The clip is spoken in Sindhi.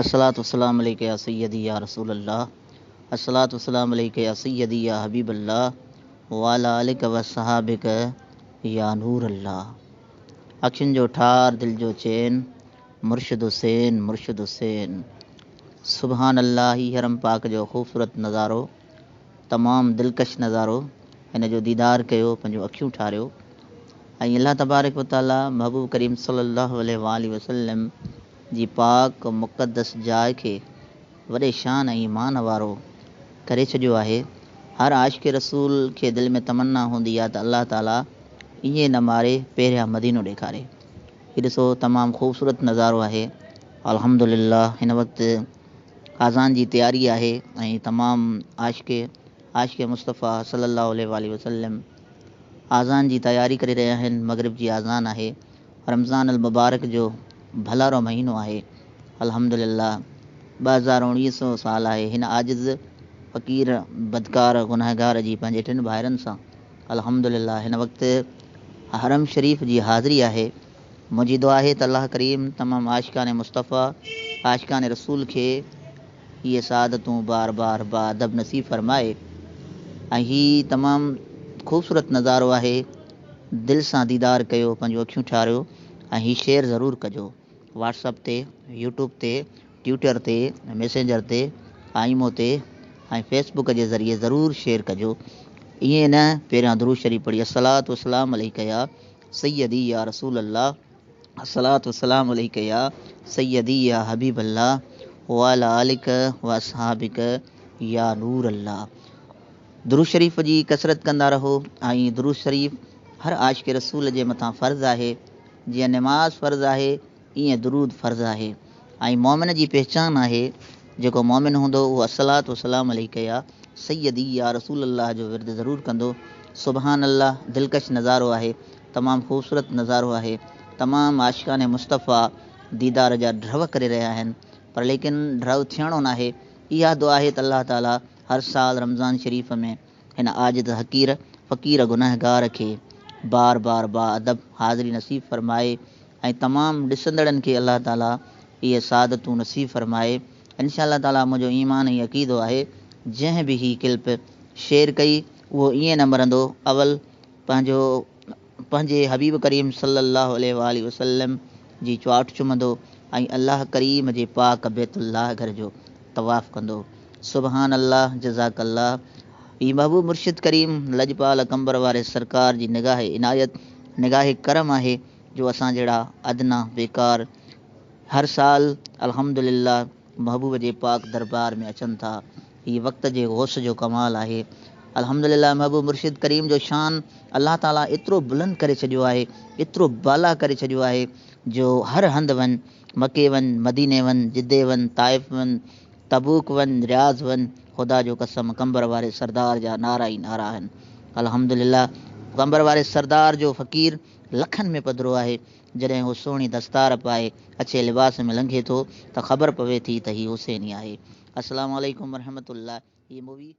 الصلوة والسلام عليک يا سيدي يا رسول الله الصلوة والسلام عليک يا سيدي يا حبيب الله وعلي آلک واصحابک يا نور الله. اکين جو ٺار دل جو چين مرشد حسين مرشد حسين. سبحان الله هي حرم پاڪ جو خوبصورت نظارو تمام دلڪش نظارو هن جو ديدار ڪيو پنهنجون اکيون ٺاريو ۽ الله تبارڪ وتعالي محبوب ڪريم صلي الله عليه واٰله وسلم جي پاڪ مقدس جاء کي وڏي شان ۽ مان وارو ڪري ڇڏيو آهي. هر عاشق رسول کي دل ۾ تمنا هوندي آهي ته الله تعالي ائين نه ماري پهريان مدينو ڏيکاري. هي ڏسو تمام خوبصورت نظارو آهي. الحمدلله هن وقت آذان جي تياري آهي ۽ تمام عاشق عاشق مصطفيٰ صلي الله عليه واٰله وسلم آذان جي تياري ڪري رهيا آهن. مغرب جي آذان آهي. رمضان المبارڪ جو ڀلارو مهينو آهي. الحمدلله 2019 سو سال آهي. هن عاجز فقير بدڪار گنهگار جي پنهنجي ٽن ڀائرن سان الحمدلله هن وقت حرم شريف جي حاضري آهي. منهنجي دعا آهي ته الله ڪريم تمام عاشقان مصطفيٰ عاشقان رسول کي اهي سعادتون بار بار باادب نصيب فرمائي ۽ هي تمام خوبصورت نظارو آهي. دل سان ديدار ڪيو پنهنجون اکيون ٺاريو ۽ هي شيئر ضرور ڪجو واٽس اپ تي يوٽيوب تي ٽيوٽر تي ميسينجر تي آئيمو تي ۽ فيس بڪ جي ذريعي ضرور شيئر ڪجو ائين نه پهريان درود شريف پڙهي الصلوة والسلام عليک يا سيدي يا رسول الله الصلوة والسلام عليک يا سيدي يا حبيب الله وعلي آلک واصحابک يا نور الله. درود شريف جي ڪثرت ڪندا رهو ۽ درود شريف هر عاشق رسول جي مٿان فرض آهي جيئن نماز فرض آهي ايئن درود فرض آهي ۽ مؤمن جي پهچان آهي جيڪو مؤمن هوندو اهو الصلوة والسلام عليک يا سيدي يا رسول الله جو ورد ضرور ڪندو سبحان الله دلڪش نظارو آهي تمام خوبصورت نظارو آهي تمام عاشقان مصطفيٰ ديدار جا ڍؤ ڪري رهيا آهن پر ليڪن ڍؤ ٿيڻو ناهي اها دعا آهي ته الله تعالي هر سال رمضان شريف ۾ هن عاجز حقير فقير گنهگار کي بار بار با ادب حاضري نصيب فرمائي ۽ تمام ڏسندڙن کي الله تعالي اهي سعادتون نصيب فرمائي انشاء الله تعالي منهنجو ايمان ۽ عقيدو آهي جنهن به هي ڪلپ شيئر ڪئي اهو ائين نه مرندو اول پنهنجو پنهنجي حبيب ڪريم صلّي اللّٰه عليه واٰله وسلّم جي چوآٺ چمندو ۽ الله ڪريم جي پاڪ بيت الله گهر جو طواف ڪندو. سبحان الله جزاڪ الله هي محبوب مرشد ڪريم لڄپال قمبر واري سرڪار جي نگاهه عنايت نگاهه ڪرم آهي جو اسان جهڙا ادنيٰ بيڪار هر سال الحمدلله محبوب جي پاڪ دربار ۾ اچن ٿا. هي وقت جي غوث جو ڪمال آهي. الحمدلله محبوب مرشد ڪريم جو شان الله تعالي ايترو بلند ڪري ڇڏيو آهي، ايترو بالا ڪري ڇڏيو آهي جو هر هنڌ وڃ، مڪي وڃ، مديني وڃ، جدي وڃ، طائف وڃ، تبوڪ وڃ، رياض وڃ، خدا جو قسم قمبر واري سردار جا نعرا ئي نعرا آهن. الحمدلله قمبر واري سردار جو فقير لکن ۾ پڌرو آهي. جڏهن هو سهڻي دستار پائي اڇي لباس ۾ لنگهي ٿو ته خبر پوي ٿي ته هي حسيني آهي. السلام عليڪم ورحمة الله هي مووي.